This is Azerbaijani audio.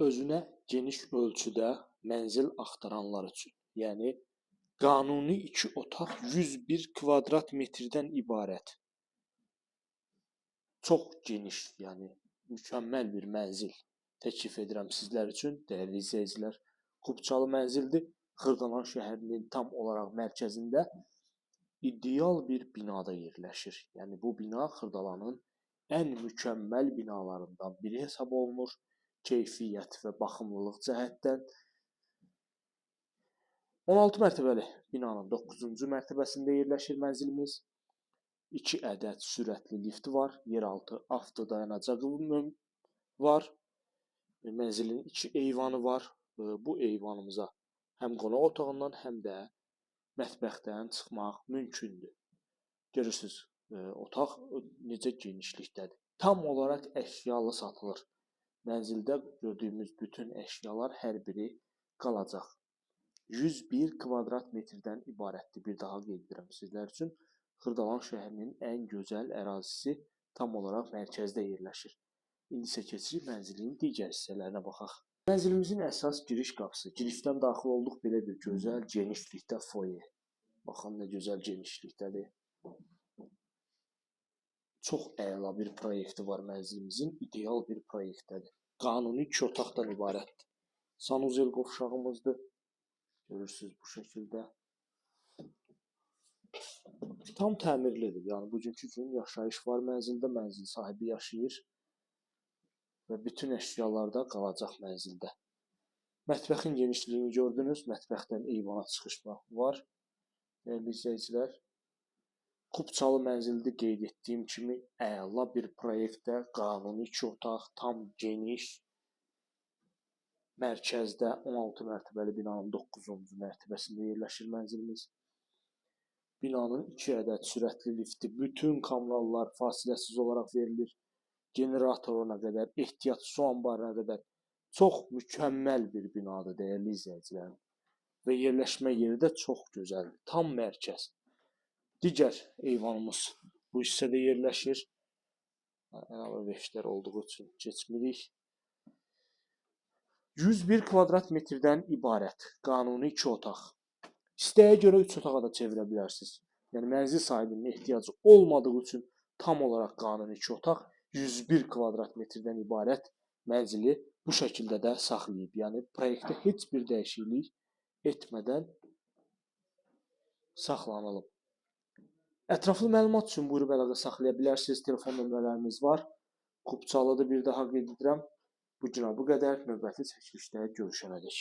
Özünə geniş ölçüdə mənzil axtaranlar üçün, yəni qanuni 2 otaq 101 kvadrat metrdən ibarət. Çox geniş, yəni mükəmməl bir mənzil təklif edirəm sizlər üçün, dəyərli izləyicilər. Kupçalı mənzildir. Xırdalan şəhərinin tam olaraq mərkəzində ideal bir binada yerləşir. Yəni bu bina Xırdalanın ən mükəmməl binalarından biri hesab olunur. Keyfiyyət və baxımlılıq cəhətdən. 16 mərtəbəli binanın 9-cu mərtəbəsində yerləşir mənzilimiz. 2 ədəd sürətli lifti var, yeraltı avto dayanacağı var. Mənzilin 2 eyvanı var. Bu eyvanımıza həm qonaq otağından, həm də mətbəxdən çıxmaq mümkündür. Görürsünüz, otaq necə genişlikdədir. Tam olaraq əşyalı satılır. Mənzildə gördüyümüz bütün əşyalar hər biri qalacaq. 101 kvadrat metrdən ibarətdir. Bir daha qeyd edirəm sizlər üçün. Xırdalan şəhərinin ən gözəl ərazisi tam olaraq mərkəzdə yerləşir. İndi isə keçirik mənzilin digər hissələrinə baxaq. Mənzilimizin əsas giriş qapısı. Girişdən daxil olduq belə bir gözəl genişlikdə foye. Baxın nə gözəl genişlikdədir. Çox əla bir proyekti var mənzilimizin, ideal bir proyektdədir. Qanuni 2 otaqdan ibarətdir. Sanuzel qovşağımızdır. Görürsünüz bu şəkildə. Tam təmirlidir. Yəni bugünkü gün yaşayış var mənzildə, mənzil sahibi yaşayır və bütün əşyalar da qalacaq mənzildə. Mətbəxin genişliyini gördünüz. Mətbəxdən eyvana çıxış var. Dəyərli izləyicilər, Kupçalı mənzildir, qeyd etdiyim kimi əla bir proyektdə, qanuni 2 otaq, tam geniş, mərkəzdə 16 mərtəbəli binanın 9-cu mərtəbəsində yerləşir mənzilimiz. Binanın 2 ədəd sürətli lifti, bütün kommunallar fasiləsiz olaraq verilir. Generatoruna qədər, ehtiyat su anbarına qədər çox mükəmməl bir binadır, dəyərli izləyicilərim. Və yerləşmə yeri də çox gözəldir, tam mərkəz. Digər eyvanımız bu hissədə yerləşir. Əlavə veşlər olduğu üçün keçmirik. 101 kvadrat metrdən ibarət, qanuni 2 otaq. İstəyə görə 3 otağa da çevirə bilərsiniz. Yəni mənzil sahibinin ehtiyacı olmadığı üçün tam olaraq qanuni 2 otaq, 101 kvadrat metrdən ibarət mənzili bu şəkildə də saxlayıb. Yəni proyektdə heç bir dəyişiklik etmədən saxlanılıb. Ətraflı məlumat üçün buyurub əlaqə saxlaya bilərsiniz. Telefon nömrələrimiz var. Kupçalıdır, bir daha qeyd edirəm. Bu günə bu qədər. Növbəti çəkilişdə görüşənədək.